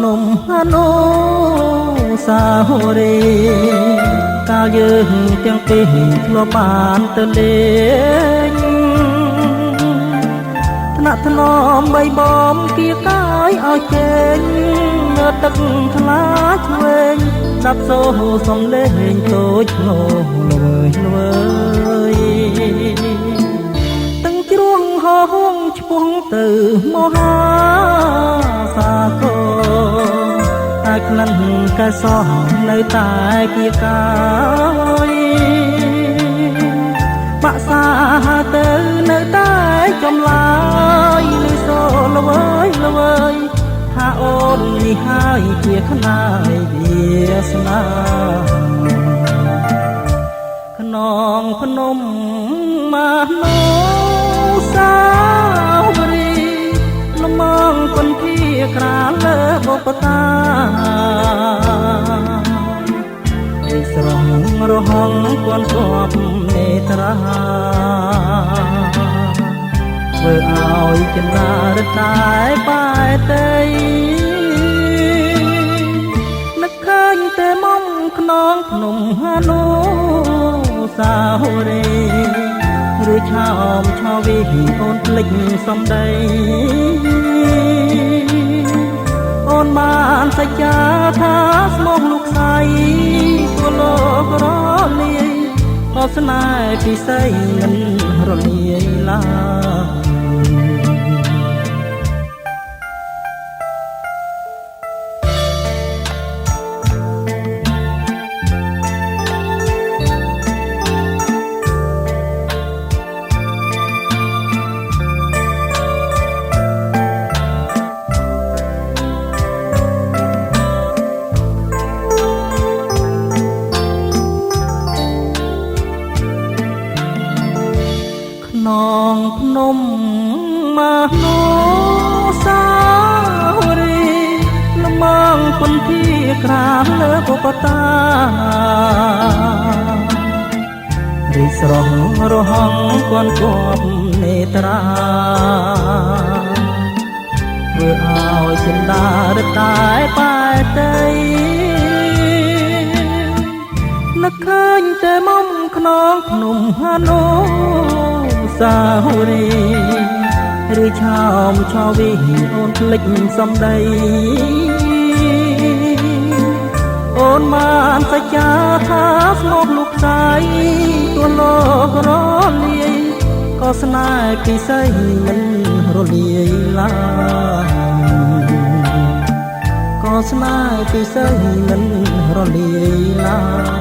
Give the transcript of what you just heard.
ភ្នំអនុសាវរីយ៍កាលយើងទាំងពីរធ្លាប់បានទៅលេងថ្នាក់ថ្នមបីបំគៀកាយឲ្យចេញនៅទឹកថ្លាឆ្វេងដាប់សូសំលេងតូចធ្លោល្វើយល្វើយទាំងជ្រួងហោងឆ្ពោះទៅមហាសាគរតែក្លិនកែសោះនៅតែគៀកាយបាក់សាទៅនៅតែចម្លើយលឺសូល្វើយល្វើយថាអូននេះហើយជាខ្នាយវាសនាខ្នងភ្នំមនោសាវរីលមងគន្ធាក្រាលលើបុពតាឯស្រងរហងគន់គប់នេត្រាធ្វើឲ្យចិន្តារតែបែតីនឹកឃើញតែមុំខ្នងភ្នំអនុសាវរីយ៍ឬឆោមឆាវីអូនភ្លេចសំដីអូនបានសច្ចាថាស្មោះលោកស្រីទោះលោករលាយក៏ស្នេហ៍ពិសីមិនរលាយឡើយ ខ្នងភ្នំមនោសាវរីយ៍លមងពន្ធាក្រាលលើបុពតារីស្រងរហងគន់គប់នេត្រាធ្វើឲ្យចិន្តារតែបែតីនឹកឃើញតែមុំខ្នងភ្នំអនុសាវរីយ៍ឬឆោមឆាវីអូនភ្លេចសំដីអូនបានសច្ចាថាស្មោះលោកផ្សាយទោះលោករលាយក៏ស្នេហ៍ពិសីមិនរលាយឡើយក៏ស្នេហ៍ពិសីមិនរលាយឡើ